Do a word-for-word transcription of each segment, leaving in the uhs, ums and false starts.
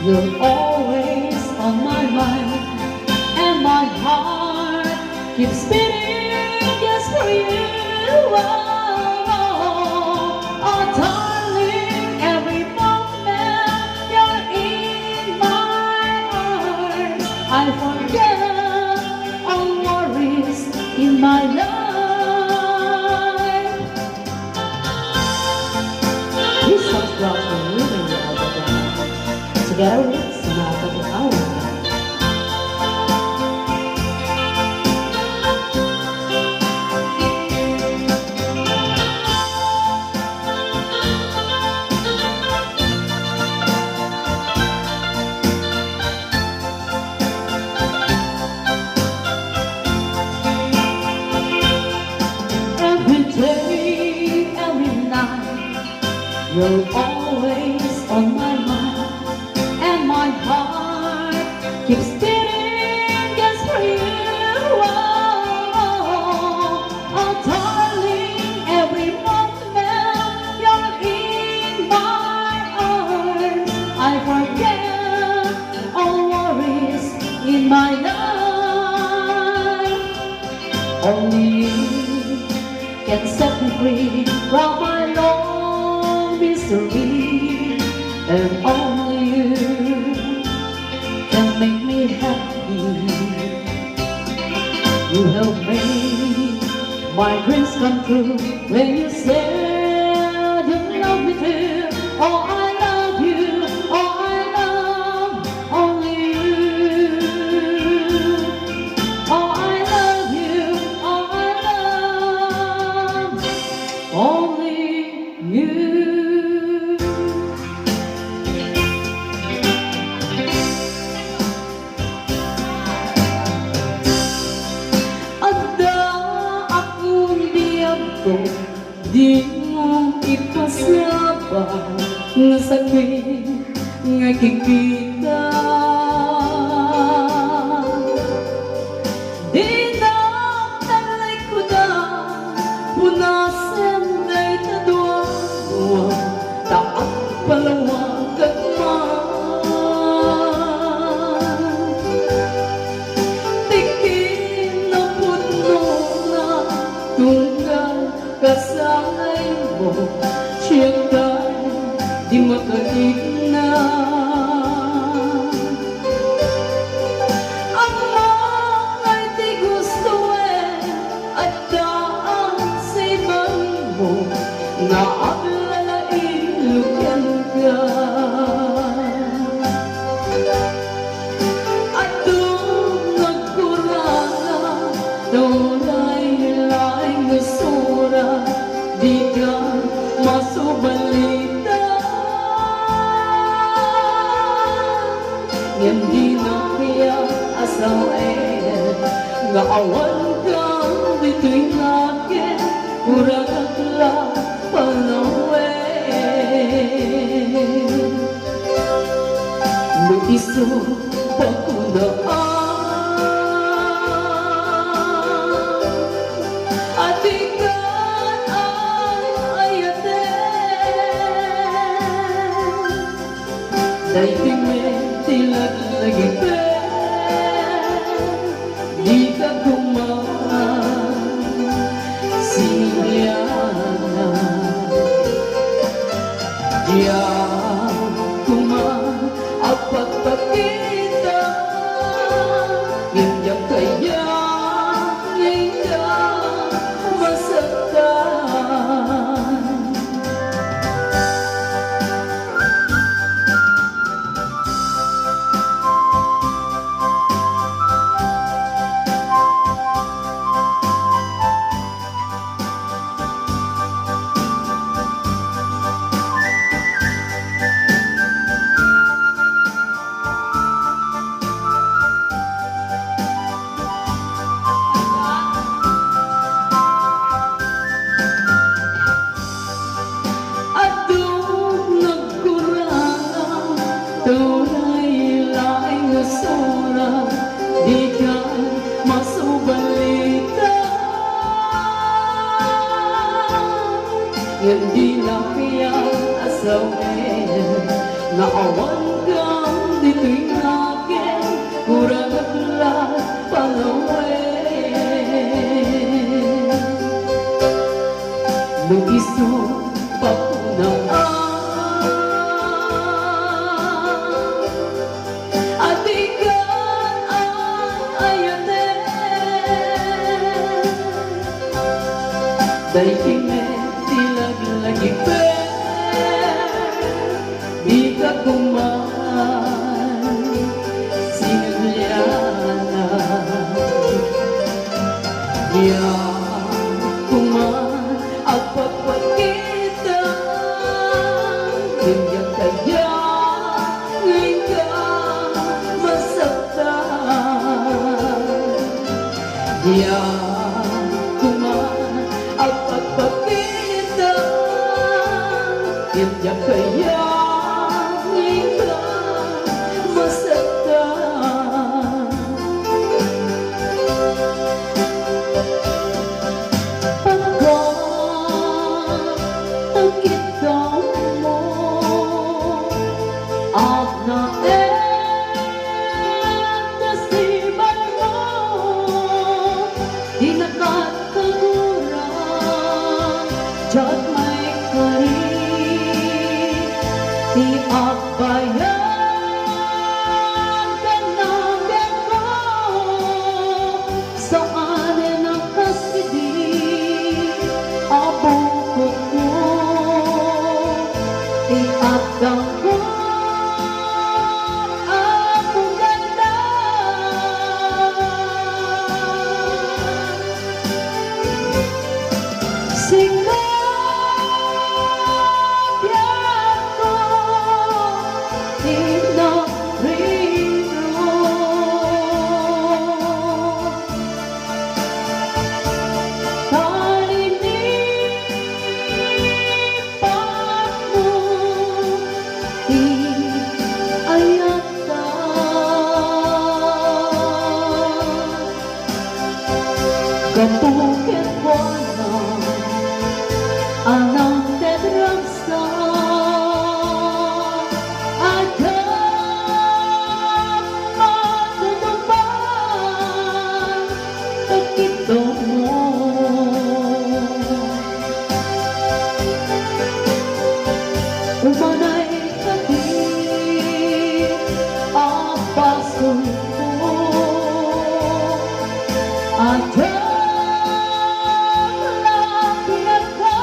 You're always on my mind, and my heart keeps beating just for you. Oh, oh, oh, darling, every moment you're in my arms, I forget all worries in my life. This song brought to you by the album Together with Sonata Palau. Every day, every night, you're always on my mind, and my heart keeps beating just for you. Oh, oh, darling, every moment you're in my arms, I forget all worries in my life. Only you can set me free from my long misery, and only you can make me happy. You help me, my dreams come true when you said you love me too. Oh, I love you. Oh, I love only you. Oh, I love you. Oh, I love only you. Adda akong biagko, dimo ipasaba nga sakit nga kikita. Dinak talikudan, punasen dayta dua, ta agpalawagak man. Ti kinapudnona, tunggal kasangaymo, siak di makatikna. Ammo nga iti gustoem, adda sa ibagbagmo nga aglalaing kenka. Adu nga agkurang, turay laeng nga sura, dika masubalita. Ngem dinak kayat a sawen nga awanka ditoy nakem, kurangak la panawen. No isu, bakuna, a, a dikan ay-ayaten. Daytoy met ti laglagipen, dika koma sinibianan. Diak koma agpakpakita, ngem diak kayat nga inka masaktan. Adu nga agkurang, turay laeng nga sura, dika masubalita. Ngem dinak kayat a sawen nga awanka Palawen. No isu pakunaan, adikan an ayaten. Daytoy met ti laglagipen. Dika koma sinulyanan. Diak koma agpakpakita, ngem diak kayat nga inka masaktan. Diak koma agpakpakita, ngem diak kayat nga inka masaktan. Pagka nakita mo, agnaed ta sibarmo, di nakat kagura, diak maikari ti agbayag ken biagko. Saan a kas idi a bukotko ti addangko, Apo Ganda. Sika ti addangko, Inna Rino. Talinipatmo ti ayatta. Gapu kenkuana a nangted ragsak, adda matutupan, pagkidawmo. Umanay kadi a basolko, adda la pinagka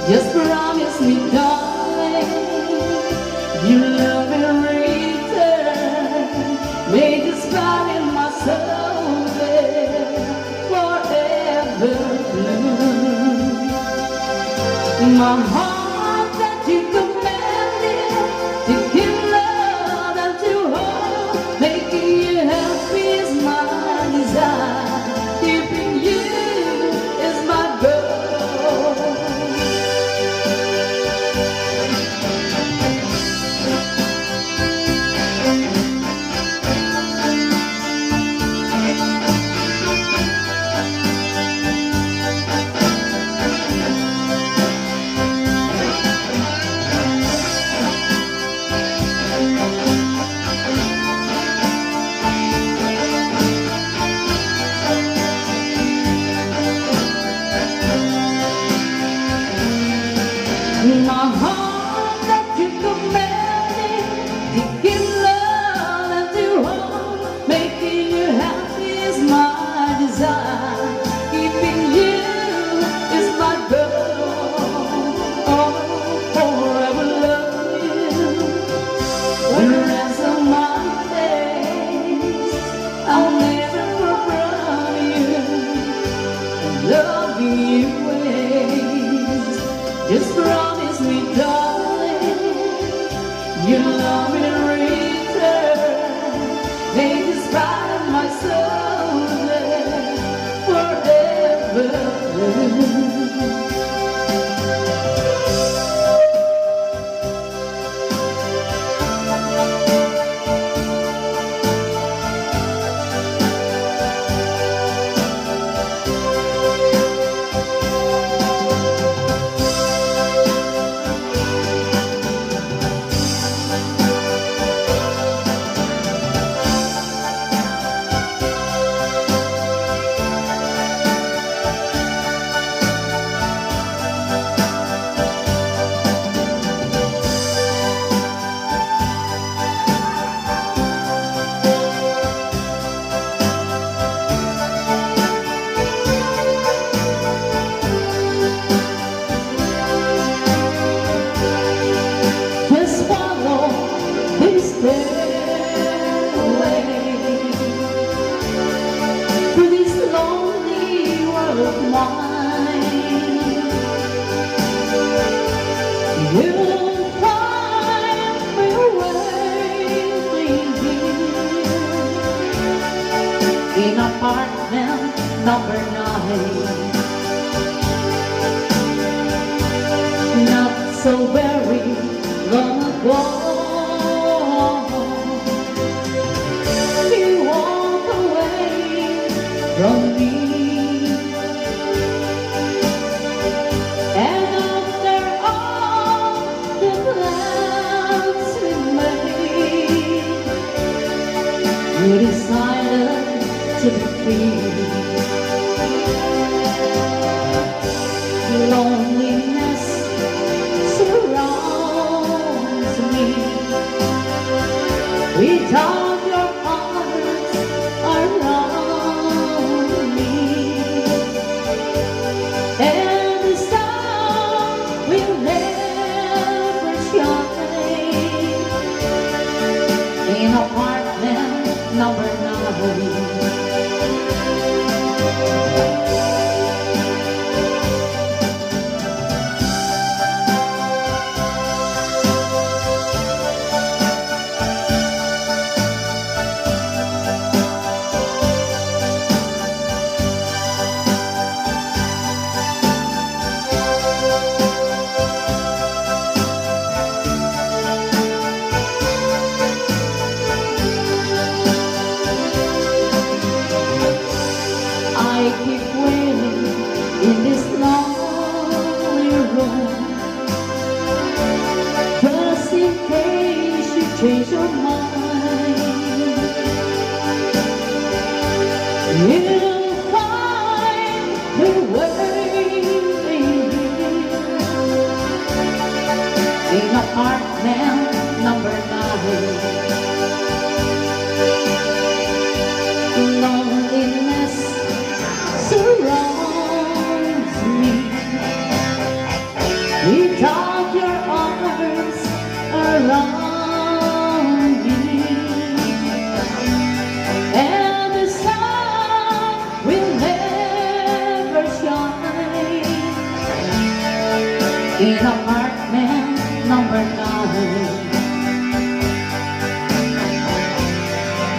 Just promise me, darling, you love me return. May this fire in my soul be forever blue. My heart that you commanded to give love and to hold, making you happy is my desire. Keeping you is my goal. My heart that you commanded, to give love and to hold, making you happy is my desire. Keeping you is my goal. Oh, forever love you. For the rest of my days, I'll never run from you. Loving you ways. Just promise me, darling, you love me in return. May this fire in my soul be forever blue. Just follow this stairway to this lonely world of mine. You'll find me waiting here in apartment number nine. Not so very long ago, you walked away from me. And after all the plans we made, you decided to be free. Loneliness surrounds me. Without your arms around me, and the sun will never shine in apartment number nine. I keep waiting in this lonely room, just in case you change your mind. You'll find me waiting here in apartment number nine. Loneliness surrounds me. In apartment number nine.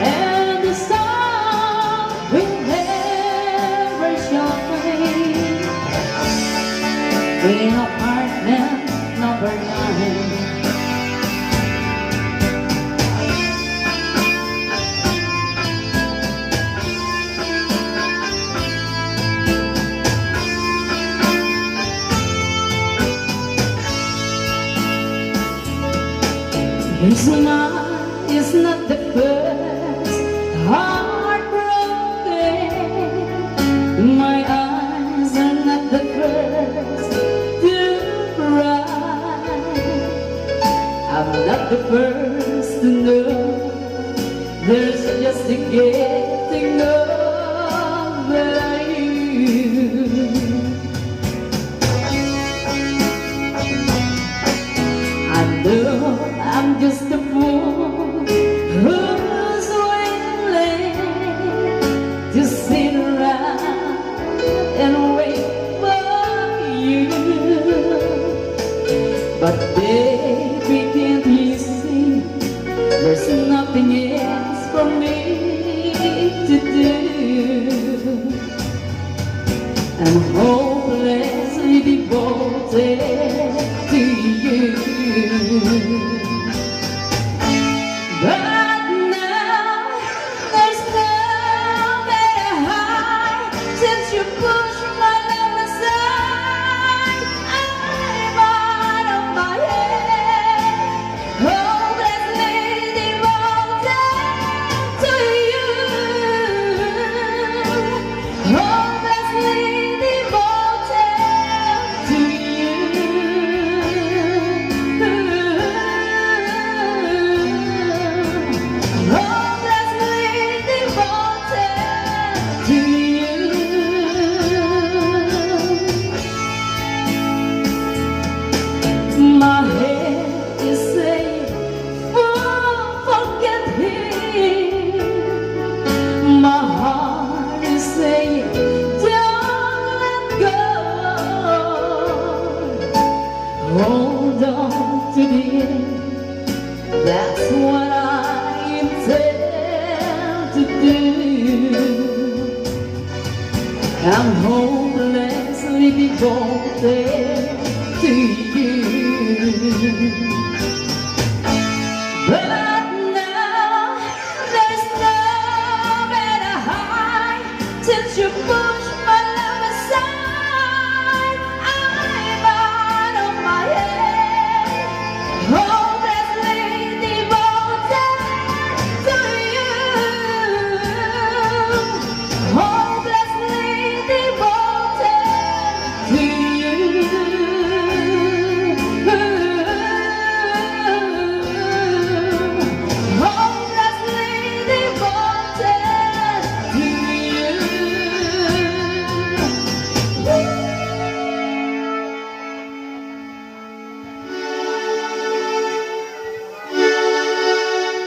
And the sun will never shine. In apartment number nine. This man is not the first heartbroken. My eyes are not the first to cry. I'm not the first to know there's just a getting over you. I know I'm just a fool who's willing to sit around and wait for you. But baby, can't you see there's nothing else for me to do? I'm hopelessly devoted to you. But now there's no better high since you push my love aside. I'm out of my head. Hopelessly devoted to you. Hopelessly devoted to you. Hopelessly devoted to you. My head is saying, "Forget him." My heart is saying, "Don't let go." Hold on to the end. That's what I intend to do. I'm hopelessly devoted to you.